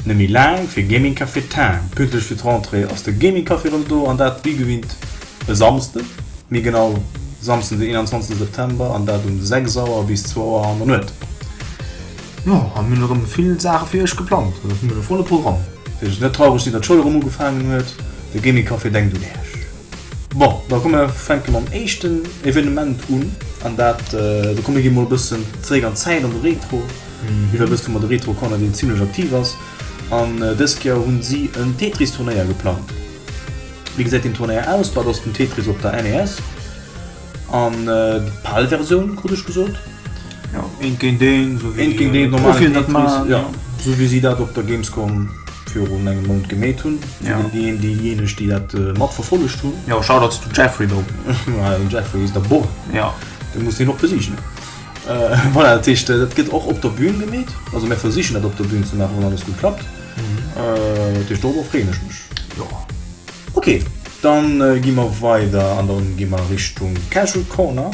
Net méi laang fir Gaming Café Time. Pünktlech fir d'Rentrée ass de Gaming Café erëm do an dat wéi gewinnt e Samsden, méi genau Samsden den 21 September an dat um 6 Auer bis 2 Auer an der Nuet. Jo, a mir hunn erëm vill Saache fir iech geplangt, also mir hunn e volle Programm. Fir iech net traureg sinn, datt d'Schoul erëm ugefaangen huet, de Gaming Café denkt un iech. Bon, da komme mer fänke mam éischten Evenement un an dat, do komme mir gi mol e bëssen zeréck an d'Zäit, an de Retro. Wéi der wësst hu mer de Retro Corner deen zimlech aktiv ass an dës Kéier hunn si en Tetris Turnéier geplangt. Wéi gesäit deen Turnéier aus? Bah, dat ass den Tetris op der NES an déi PAL Versioun krut ech gesot. Jo, eent géint eent, esou wéi d'Profien dat maachen. Jo, esou wéi si dat op der Gamescom virun engem Mount gemeet hunn. Jo. Déi déijéineg déi dat mat verfollegt hunn. Jo, Shoutouts to Jeffrey do. Den Jeffrey is der Boy. Jo. Dee muss deen och besiegen. Voilà, dat heescht, dat gëtt och op der Bühn gemeet. Also mir versichen dat op der Bühn ze maachen, wann alles gutt klappt. Dat heescht, dorobber freeën ech mech. Jo. Ok, dann gi mer weider an dann gi mer Richtung Casual Corner.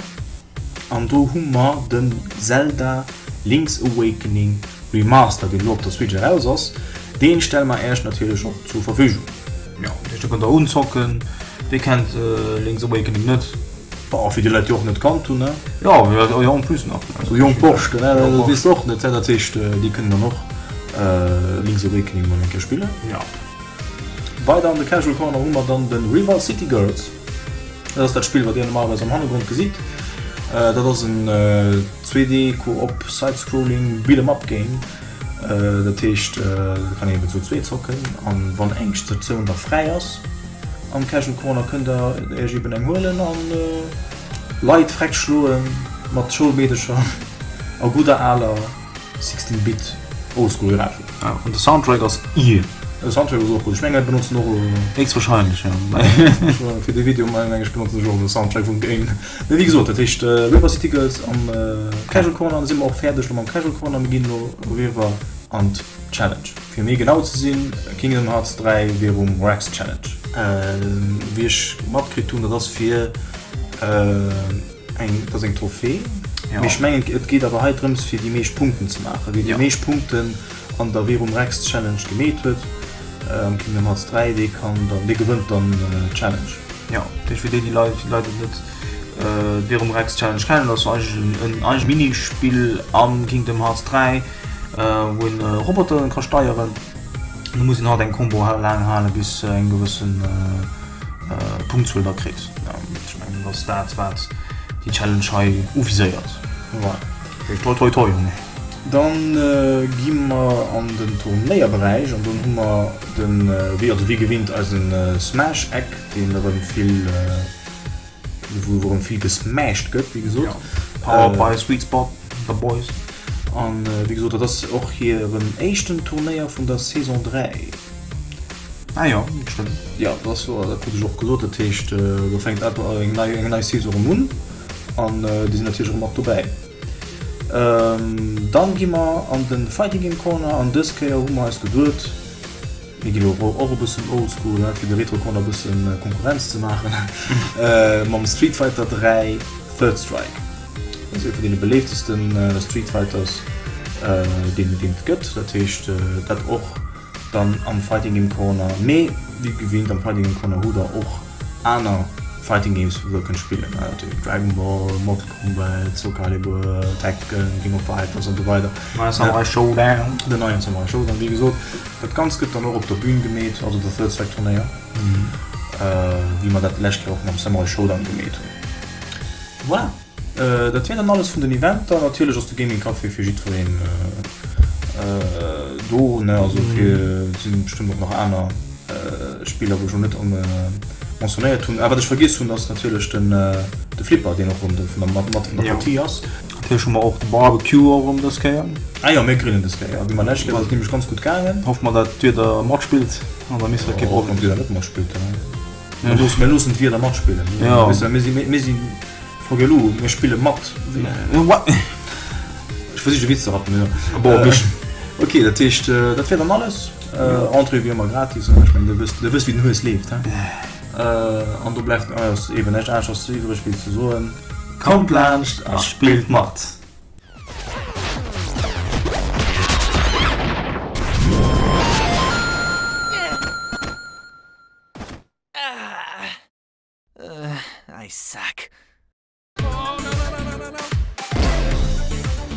An do hu mer den Zelda Link's Awakening Remastered, deen elo op der Switch eraus ass. Deen stelle mer Äech natierlech och zur Verfügung. Jo, dat heescht, do kënnt der unzocken. Wie kennt Link's Awakening net? Bon, fir déi Leit, déi och net kannt hunn, ne? Jo, jo, jo, en plus nach. Sou jonk Borschten, ne? Dat weess de och net, dat heescht, déi kënnen dann och Link's Awakening mol eng Kéier spillen. Jo. Weider an de Casual Corner hu mer dann de River City Girls. Dat ass dat Spill, wat Dir normalerweis am Hannergrond gesitt. Dat ass en 2D Co-op Side-Scrolling Beat 'em Up Game. Dat heescht, do kann een eben zu zweet zocken an wann eng Statioun da fräi ass am Casual Corner, kënnt der Iech eben eng huelen an Leit freck schloen mat Schoulmeedecher a gudder aler 16 Bit Oldschool Grafik. Ja, an de Soundtrack ass ir. De Soundtrack ass och gutt. Ech mengen dat benotzen och elo. Héchstwahrscheinlech, jo. Fir de Video mengen ech benotzen ech och de Soundtrack vum Game. Mee wéi gesot, dat heescht River City Girls am Casual Corner. Da si mer och fäerdeg elo mam Casual Corner. Mir ginn elo eriwwer an d'Challenge. Fir méi genau ze sinn, Kingdom Hearts 3 virum Rex Challenge. Wéi ech matkritt hunn, dat ass fir. Eng, dat ass eng Trophée. Ja. Mee ech mengen, et geet awer hei drëms, fir déi meescht Punkten ze maachen. Wien déi Ja. meescht Punkten an der Verum Rex Challenge gemeet huet, am Kingdom Hearts 3, dee kann dann, dee gewënnt dann d'Challenge. Ja, dat heescht fir déi, déi Leit, déi Leit et net d'Verum Rex Challenge kennen, dat ass eigentlech en, en eigentlech Minispill am Kingdom Hearts 3, wou een Roboteren ka steieren. Do muss een halt eng Combo laang halen, bis eng gewëssen Punktzuel da kritt. Ech mengen dat ass dat wat déi Challenge hei uviséiert. Voilà. Toi toi toi Junge. Dann gi mer an den Turnéierberäich an dunn hu mer den, wéi also wéi gewinnt eisen Smash-Eck, deen erëm vill, wou erëm vill gesmashed gëtt, wéi gesot. Powered by Sweet Spot, the boys. An wéi gesot, dat ass och hiren éischten Turnéier vun der Saison 3. Ah jo, dat stëmmt. Jo, dat ass wouer, dat krut ech och gesot. Dat heescht, do fänkt eng nei, eng nei Saison erëm un an déi sinn natierlech erëm mat dobäi. Dann gi mer an de Fighting Game Corner an dës Kéier hu mer eis geduet, mir gi lo och e bëssen oldschool, he, fir de Retro Corner e bëssen Konkurrenz ze maachen, mam Street Fighter 3 Third Strike. Dat ass ee vun deene beléiftesten Street Fighters, deen et gëtt. Dat heescht, dat och Dann am Fighting Game Corner, mee wéi gewinnt am Fighting Game Corner hutt der och aner Fighting Games wou der kënnt spillen, natierlech Dragon Ball, Mortal Kombat, Soul Calibur, Tekken, King of Fighters an esou weider. Neie Samurai Showdown. Den neien Samurai Showdown, wéi gesot. Dat Ganzt gëtt dann och op der Bühn gemeet, also der Third Strike Turnéier, wéi mer dat d'lescht Kéier och mam Samurai Showdown gemeet hunn. Voilà. Dat wier dann alles vun den Eventer. Natierlech ass de Gaming Café fir jiddwereen do, ne? Also fir, et sinn bestëmmt och nach aner Spiller, wou ech elo net mentionnéiert hunn. Ah, wat ech vergiess hunn, ass natierlech den de Flipper, deen och erëm vun der mat vun der Partie ass. Natierlech hu mer och de Barbecue och erëm dës Kéier. Ah jo, mir grillen dës Kéier, wéi mer lescht Kéier, dat ass nämlech ganz gutt gaangen. Hoffe mer, dat d'Wieder matspillt an da misst dat kee Problem. Och wann d'Wieder net matspillt, mir loossen, mir loossen d'Wieder matspillen. Jo. Mir si, mir si. Fogelou, mir spille mat. Ech versiche Witz ze rappen, jo. Bon, mech. Ok, dat heescht, dat wär dann alles. Entrée wéi ëmmer gratis, ech mengen, dir wësst, dir wësst wéi den Hues leeft, he? An do bleift eis eben näischt aneschters iwwreg wéi ze soen, Kommt laanscht a spillt mat! Uh, I suck.